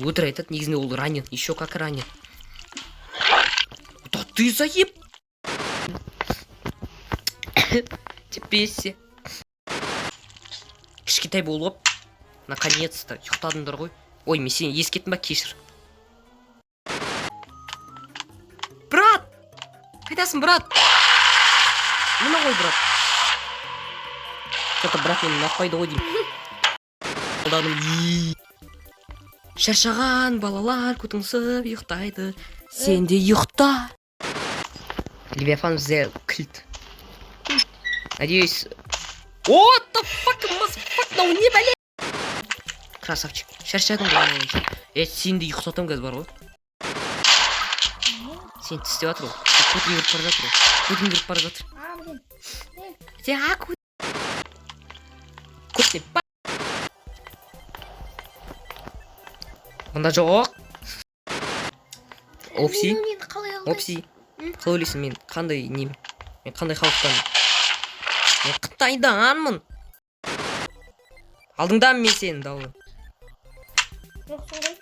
Ол өтірік айтады, негізінде ол ранен, еще как ранен. Да ты заеб. Тепесе. Кішкентай болып, наконец-то ұйықтадыңдар ғой. Ой, мен сені ескерттім ба, кешір. Брат! Қайдасың, брат? Мына ғой, брат. Что-то брат мені ұнатпайды ғой деймін. Алдадым. И. Шаршаған балалар көтіңсіп ұйықтайды. Сен де ұйықта. Левиафан бізде кілт. Надеюсь. What the fuck, motherfuck, мынау не бәле? Красавчик. Шаршадың ғой, анау. Е, сені де ұйықтатамын қазір бар ғой. Сені тістеп жатыр ғой. Көтің кіріп бара жатыр ғой. Көтің кіріп бара жатыр. А, блин. Сен а көтіне ба. Мында жоқ. Опси. Мен оны енді қалай алдым? Опси. Қалай ойлайсың, мен қандай нем? Мен қандай халықтанмын? Мен Қытайданмын. Алдыңдамын мен сенің, дауы. Жоқсың ғой.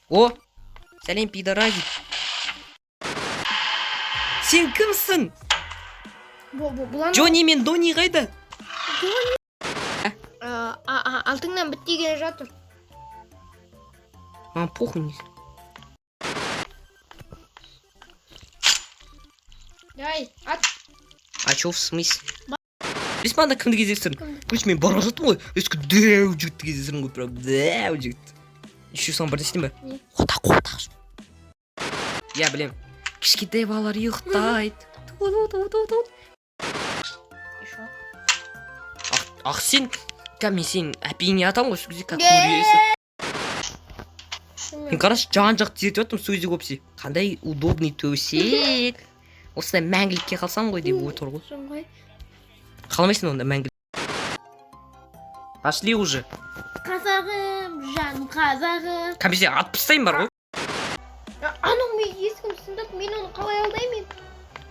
О, сәлем, пидоразик. Сен кімсің? Бұл анау- Джонни мен Дони қайда? Алтыңнан біттеген жатыр. Маған похуй не. Давай, ат. А чё, в смысле? Білесің ба, анда кімді кездестірдім? Кімді? Короче, мен бара жатырмын ғой. Ескі дәу жігітті кездестірдім ғой, прям дәу жігіт. Еще саған бір нәрсе айтайын ба? Не? Қотақ, қотақ. Иә, білем. Кішкентай балалар ұйықтайды. Ту-ту-ту-ту-ту. Еще. Ақ, ақ сен, кәм мен сенің әпеңе атамын ғой, сол кезде как көресің. Мен қарашы, жан жақты зерттеп жатырмын сол кезде көпсе. Қандай удобный төсек. Осындай мәңгілікке қалсам ғой деп отыр ғой. Соң ғой. Қалмайсың онда мәңгілік. Пошли уже. Қазағым, жаным қазағым. Кәмесе атып тастайын бар ғой. Анау мен есігім сындырды, мен оны қалай алдаймын?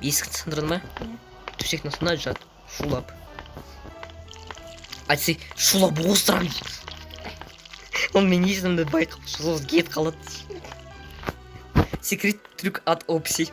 Есікті сындырдың ба? Иә. Төсектің астында жат, шулап. Айтса, шулап осырамын. Ол мен есімді байқап, сосын кетіп қалады. Секрет трюк от Опси.